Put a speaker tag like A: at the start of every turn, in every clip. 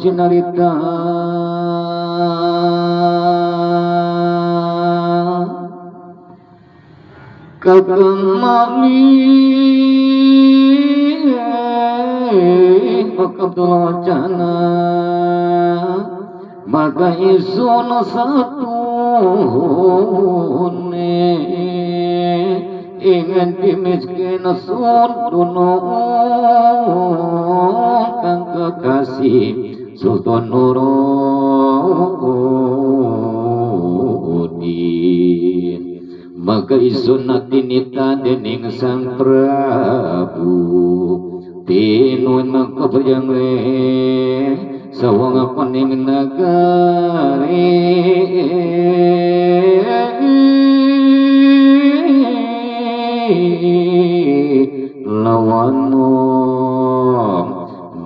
A: cinarita kakemali Abdul maka isun satu ingin dimiskin sun duno kang kekasih Sultan Nuruddin maka isun natinita dening Sang Prabu tinun mangko berjangre sawang kuning nagari lawan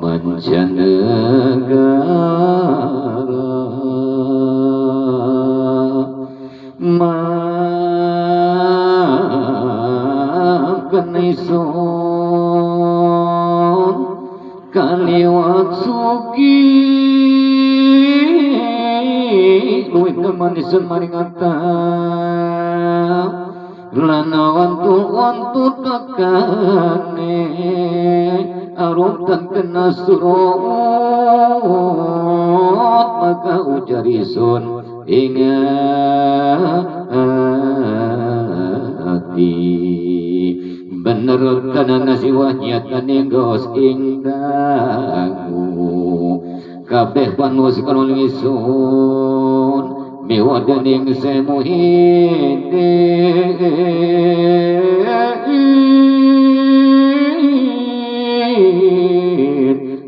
A: mancanegara makan isun kaliwat sugi luwih teman isun maring lan wantu-wantu tekane arutan kena surut maka ujar isun ing ati bener tenan siwah nyatane gos ing dangu kabeh panus kono isun miwa dening semuhidin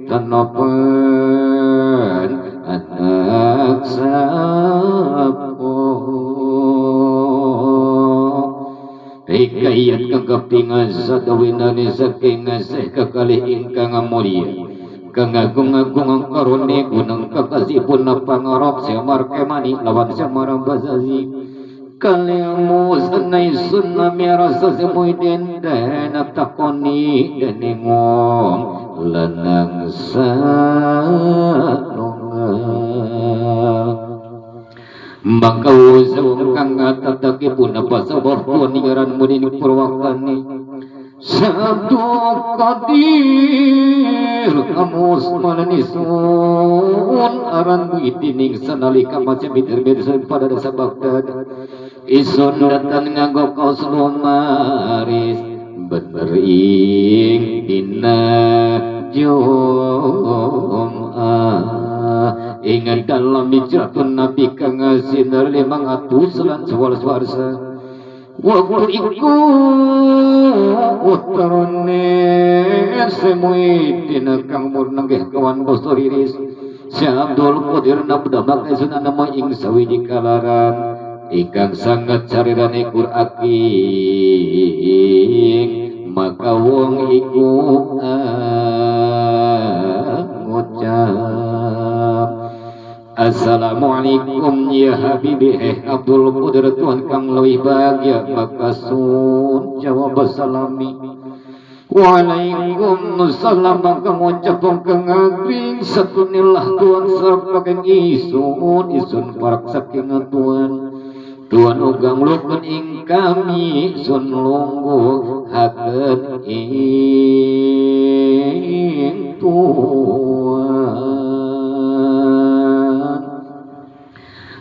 A: tenopen anak sapo hikayat kang kapingan sa dawinane saking seh kakalih ingkang mulya kang agung-agung ang karone gunang kakasipun na pangarap semar kemani lawan semar bazazi kalimu sanay sunna mirasa semuidin dan takoni dening wong lanang salunga maka usung kang tatakipun pasabah puniran munin purwakani Sabtu Qadir kamus malanisun aran buitining sanalika macam biter-biter pada desa Baghdad isun datang nganggo kaos lumaris bener ing dina Jumat ingat dalam hijratun Nabi kang sinar 500 lan 11 warsa waktu iku utarane semuidin kang umur nenggih kawan basa riris Syekh Abdul Qadir nabda bakal sunana ing sawiji kalaran ingkang sangat carirane Qur'aking maka wong iku ngucap Assalamualaikum ya habibi Abdul Qadir Tuhan kang leuwih bahagia maka sun jawab salami Waalaikumsalam maka ngucap kang agring satunilah Tuhan sareng isun isun parak saking Tuhan Tuhan uga ngluhkeun ing kami sun lungguh hakeun ing Tuhan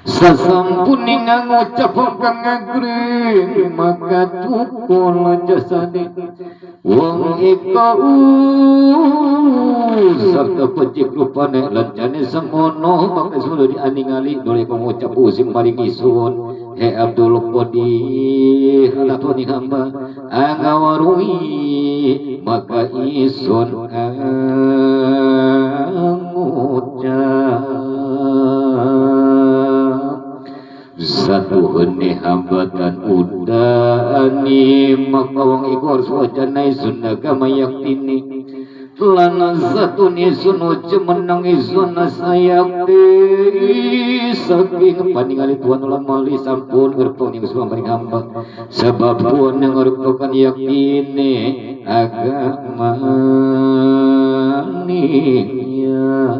A: sasampun ngucap kang agring maka tukul jasade wong iku sarta pecik rupane lancane semono maka sudah dianingali dole ngucap usim maring isun he Abdul Qadir alatuni hamba angawarui maka isun ngucap satu hene hambatan udani maka wong iku harus wajana isun agama yaktini lana satu isun ojo menang isun sayakti saking paningali Tuhan ulah mali sampun ngerpong ning semua maring hamba sebab Tuhan yang ngerpokan yaktini agama niya.